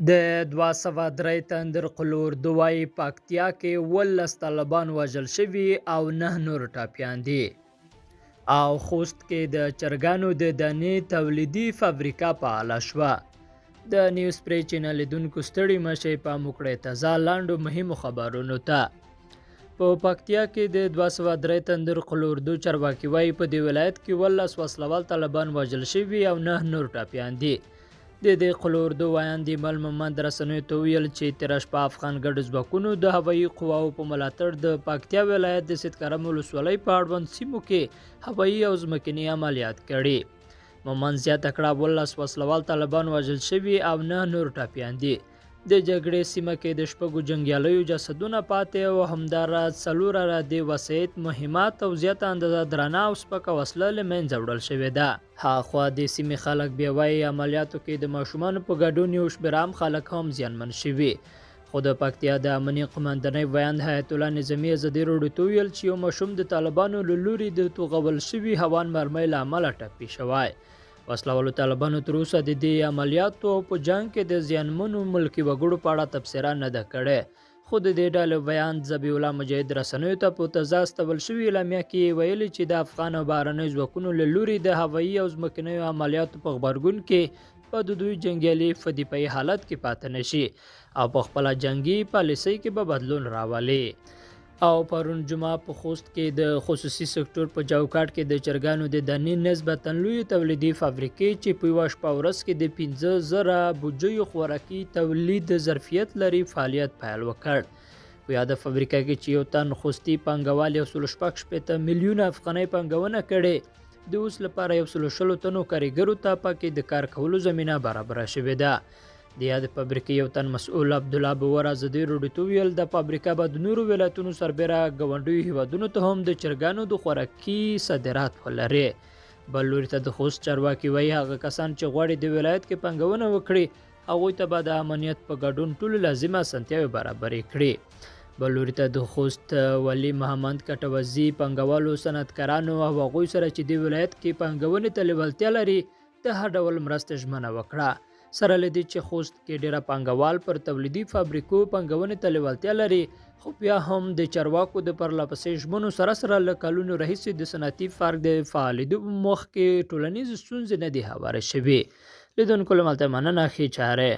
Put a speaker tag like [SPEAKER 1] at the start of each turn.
[SPEAKER 1] د 203 تندر قول اردو وايي، پکتیا کې 17 طالبان وژل شوي او 9 نور ټپیان دي. او خوست کې د چرګانو د دانې تولیدي فابریکه فعاله شوه. د نیوز پرې چینل لیدونکو ستړي مه شئ، پام وکړئ تازه لاندو مهمو خبرونو ته. په پکتیا کې د 203 تندر قول اردو چارواکي وايي، په دې ولایت کې 17 وسلوال طالبان وژل شوي او 9 نور ټپیان دي. د دې قول اردو ویاند ایمل مومند رسنیو ته وویل چې تېره شپه افغان ګډو ځواکونو د هوایي قواو په ملاتړ د پکتیا ولایت د سیدکرم ولسوالۍ په اړوند سیمو کې هوایي او ځمکني عملیات کړي. مومند زیاته کړه، 17 وسلوال طالبان وژل شوي او 9 نور ټپیان دي. د جګړې سیمه کې د 6 جنګیالیو جسدونه پاتې او همداراز 4 عرادې وسایط، مهمات او زیاته اندازه درنه او سپکه وسله له منځه وړل شوې ده. هاخوا د سیمې خلک بیا وایي، عملیاتو کې د ماشومانو په ګډون یو شمېر عام خلک هم زیانمن شوي. خو د پکتیا د امنیې قومندانۍ ویاند حیات الله نظامي ازادي راډیو ته وویل چې یو ماشوم د طالبانو له لوري د توغول شوي هوان مرمۍ له امله ټپي شوی. وسلهوالو طالبانو تر اوسه د دې عملیاتو او په جنګ کې د زیانمنو ملکي وګړو په اړه تبصره نه ده کړې. خو د دې ډلې ویاند ذبیح الله مجاهد رسنیو ته په تازه استول شوې اعلامیه کې ویلي چې د افغان او بهرنیو ځواکونو له لوري د هوایي او ځمکنیو عملیاتو په غبرګون کې به د دوی جنګیالي په دفاعي حالت کې پاتې نه شي او په خپله جنګي پالیسۍ کې به بدلون راولي. او پرون جمعه په خوست کې د خصوصي سکتور په چوکاټ کې د چرګانو د دانې نسبتاً لویې تولیدي فابریکې چې په یوه شپه ورځ کې د 5000 بوجیو خوراکي تولید ظرفیت لري فعالیت پیل وکړ. په یاده فابریکه کې چې یو تن خوستي پانګوال 166 میلیونه افغانۍ پانګونه کړې، د اوس لپاره 120 تنو کاریګرو ته پکې د کار کولو زمینه برابره شوې ده. د یادې فابریکې یو تن مسؤل عبدالله باور ازادي راډیو ته وویل، دا فابریکه به د نورو ولایتونو سربېره ګاونډیو هېوادونو ته هم د چرګانو د خوراکي صادرات ولري. بل لوري ته د خوست چارواکي وایي، هغه کسان چې غواړي د ولایت کې پانګونه وکړي، هغوی ته به د امنیت په ګډون ټولې لازمې اسانتیاوې برابرې کړي. بل لوري ته د خوست والي محمد کټوزي پانګوالو، صنعتکارانو او هغوی سره چې د ولایت کې پانګونې ته لېوالتیا لري، د هر ډول مرستې ژمنه وکړه. سره له دې چې خوست کې ډېره پانګوال پر تولیدي فابریکو پانګونې ته لېوالتیا لري، خو بیا هم د چارواکو د پرلهپسې ژمنو سره سره له کلونو راهیسې د صنعتي پارک د فعالېدو په مخ کې ټولنیزې ستونزې نه دي هوارې شوې. لیدونکو له ملتیا مننه، ښې چارې.